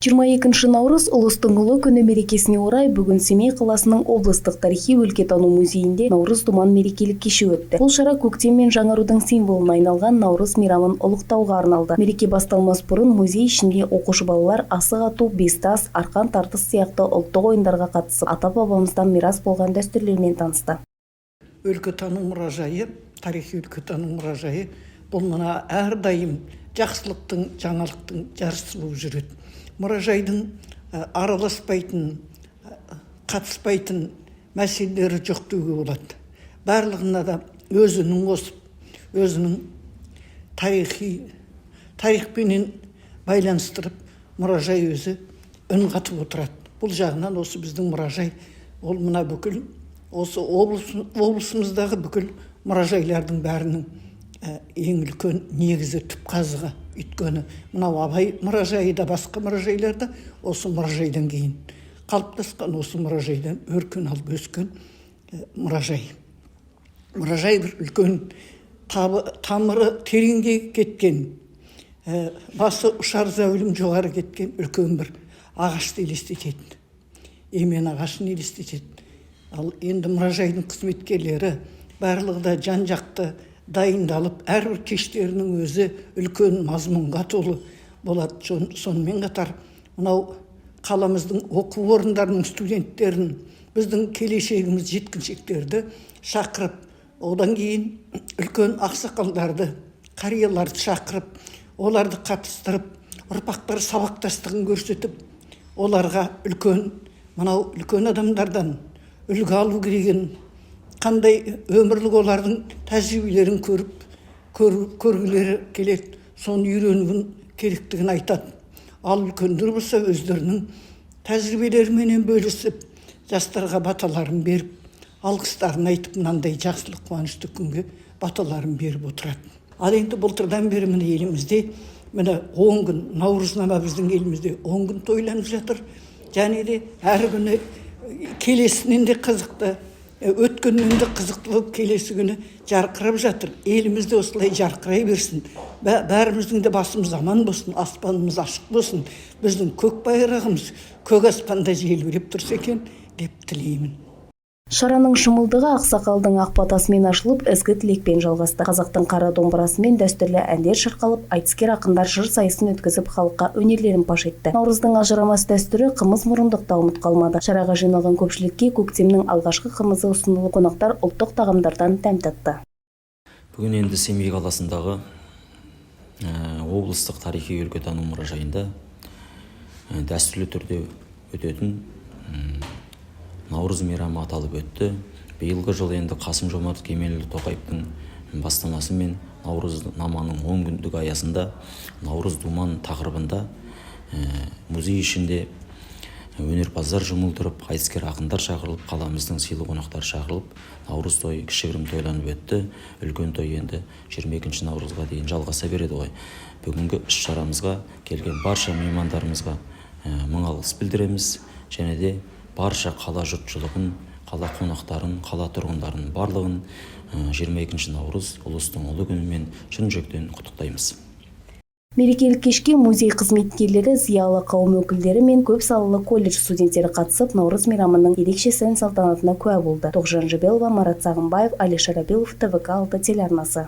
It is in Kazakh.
22 наурыз – Ұлыстың ұлы күні мерекесіне орай бүгін Семей қаласының облыстық тарихи өлкетану музейінде «Наурыз думан» мерекелік кеші өтті. Бұл шара көктем мен жаңарудың символына айналған Наурыз мейрамын ұлықтауға арналды. Мереке басталмас бұрын музей ішінде оқушы балалар асық ату, бес тас, арқан тартыс сияқты ұлттық ойындарға қатысып, ата бабамыздан мирас болған дәстүрлермен танысты. Өлкетану мұражайы, тарихи өлкетану мұражайы бұл мына әрдайым жақсылықтың, жаңалықтың жаршысы болып жүреді. Мұражайдың араласпайтын, қатыспайтын мәселелері жоқ деуге болады. Барлығына да өзінің қосып, өзінің тарихи тарихпенен байланыстырып, мұражай өзі үн қатып отырады. Бұл жағынан осы біздің мұражай ол мына бүкіл осы облысымыздағы бүкіл мұражайлардың бәрінің ең үлкен негізі, түп қазығы. Өйткені мынау Абай мұражайы да, басқа мұражайлар да осы мұражайдан кейін қалыптасқан, осы мұражайдан өркен алып өскен мұражай. Мұражай бір үлкен тамыры тереңге кеткен, басы ұшар зәулім жоғары кеткен үлкен бір ағашты елестетеді, емен ағашын елестетеді. Ал енді мұражайдың қызметкерлері барлығы да жан жақты дайындалып, әрбір кештерінің өзі үлкен мазмұнға толы болады. Сонымен қатар мынау қаламыздың оқу орындарының студенттерін, біздің келешегіміз жеткіншектерді шақырып, одан кейін үлкен ақсақалдарды, қарияларды шақырып, оларды қатыстырып, ұрпақтар сабақтастығын көрсетіп, оларға үлкен мынау үлкен адамдардан үлгі алу керегін, қандай өмірлік олардың тәжірибелерін көріп, көргілері келеді, соны үйренуін керектігін айтады. Ал үлкендер болса, өздерінің тәжірибелеріменен бөлісіп, жастарға баталарын беріп, алғыстарын айтып, мынандай жақсылық, қуанышты күнге баталарын беріп отырады. Ал енді былтырдан бері, міне, елімізде, міне, 10 күн наурызнама біздің елімізде 10 күн тойланып жатыр. Және де әр күні келесінен де қызықты, өткеннен де қызықты болып, келесі күні жарқырап жатыр. Елімізде осылай жарқырай берсін, бәріміздің де басымыз аман болсын, аспанымыз ашық болсын, біздің көк байрағымыз көк аспанда желбіреп тұрса екен деп тілеймін. Шараның шымылдығы ақсақалдың ақ батасымен ашылып, ізгі тілекпен жалғасты. Қазақтың қара домбырасымен дәстүрлі әндер шырқалып, айтыскер ақындар жыр сайысын өткізіп, халыққа өнерлерін паш етті. Наурыздың ажырамас дәстүрі қымыз мұрындық та ұмыт қалмады. Шараға жиналған көпшілікке көктемнің алғашқы қымызы ұсынылып, қонақтар ұлттық тағамдардан дәм татты. Бүгін енді Семей қаласындағы облыстық тарихи өлкетану мұражайында дәстүрлі түрде өтетін Наурыз мейрамы аталып өтті. Биылғы жыл енді Қасым Жомарт Кемелұлы Тоқаевтың бастамасымен наурызнаманың 10 күндік аясында «Наурыз думан» тақырыбында музей ішінде өнерпаздар жұмылдырып, айтыскер ақындар шақырылып, қаламыздың сыйлы қонақтары шақырылып, наурыз тойы кішігірім тойланып өтті. Үлкен той енді 22 наурызға дейін жалғаса береді ғой. Бүгінгі іс шарамызға келген барша меймандарымызға мың алғыс білдіреміз және де барша қала жұртшылығын, қала қонақтарын, қала тұрғындарын барлығын 22 наурыз, Ұлыстың ұлы күнімен шын жүректен құттықтаймыз. Мерекелік кешке музей қызметкерлері, зиялы қауым өкілдері мен көп салалы колледж студенттері қатысып, Наурыз мейрамының ерекше сән салтанатына куә болды. Тоғжан Жебелова, Марат Сағынбаев, Али Шарабилов, ТВК 6 телеарнасы.